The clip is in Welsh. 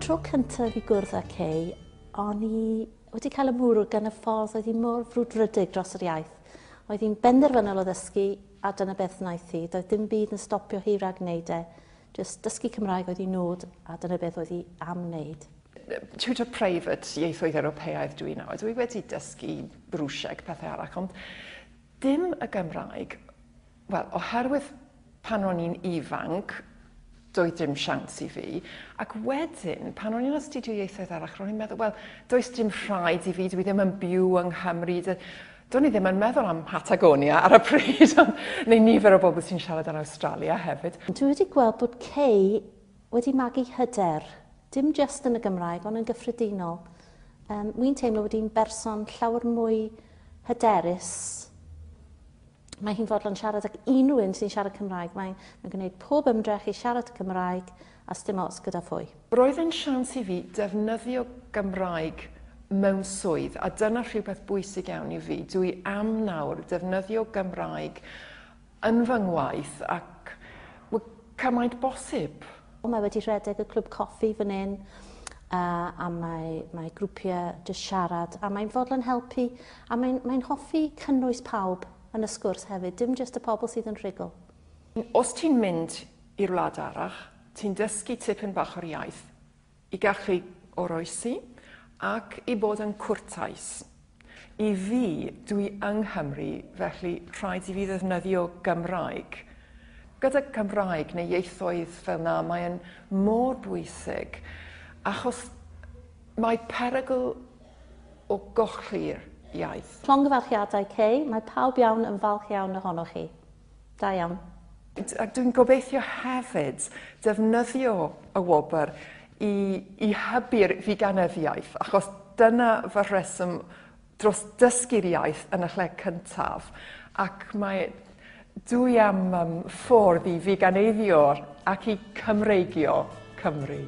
Tro cyntaf i gwrdd â Kay, o'n i wedi cael y mwrw gan y ffordd oedd hi mor frwdfrydig dros yr iaith. Oedd hi'n benderfynol o ddysgu a dyna beth wnaeth hi. Doedd dim byd yn stopio hi rhag wneud e. Just dysgu Cymraeg oedd hi nod a dyna beth oedd hi am wneud. Tutor private ieithoedd Ewropeaidd dwi nawr. Dwi wedi dysgu Rwsieg, pethau arall, ond dim y Gymraeg. Wel, oherwydd pan o'n i'n ifanc, doedd dim siawns i fi. Ac wedyn, pan o'n i'n astudio ieithoedd arall, ro'n i'n meddwl, wel, does dim rhaid i fi, dwi ddim yn byw yng Nghymru. Do'n i ddim yn meddwl am Patagonia ar y pryd, neu nifer o bobl sy'n siarad yn Awstralia hefyd. Dwi wedi gweld bod Kay wedi magu hyder, dim jyst yn y Gymraeg, ond yn gyffredinol. Wi'n teimlo bod hi'n berson llawer mwy hyderus. Mae hi'n fodlon siarad ag unrhyw un sy'n siarad Cymraeg. Mae'n gwneud pob ymdrech i siarad Cymraeg a sdim ots gyda phwy. Roedd yn siawns i fi defnyddio Gymraeg mewn swydd, a dyna rhywbeth bwysig iawn i fi. Dwi am nawr defnyddio Gymraeg yn fy ngwaith ac cymaint bosib. Mae wedi rhedeg y clwb coffi fan hyn, a mae grwpiau jyst siarad, a mae'n fodlon helpu, a mae'n hoffi cynnwys pawb yn y sgwrs hefyd, dim jyst y pobl sydd yn rhugl. Os ti'n mynd i'r wlad arall, ti'n dysgu tipyn bach o'r iaith i gallu oroesi ac i bod yn cwrtais. I fi, dwi yng Nghymru, felly rhaid i fi ddefnyddio Gymraeg. Gyda Cymraeg neu ieithoedd fel na, mae'n mor bwysig, achos mae perygl o golli'r iaith. Llongyfarchiadau Kay, mae pawb iawn yn falch iawn ohonoch chi. Da iawn. Ac dwi'n gobeithio hefyd defnyddio y wobr i hybu'r figanyddiaeth, achos dyna fy rheswm dros dysgu'r iaith yn y lle cyntaf. Ac mae dwi am ffordd i figaneiddio ac i Cymreigio Cymru.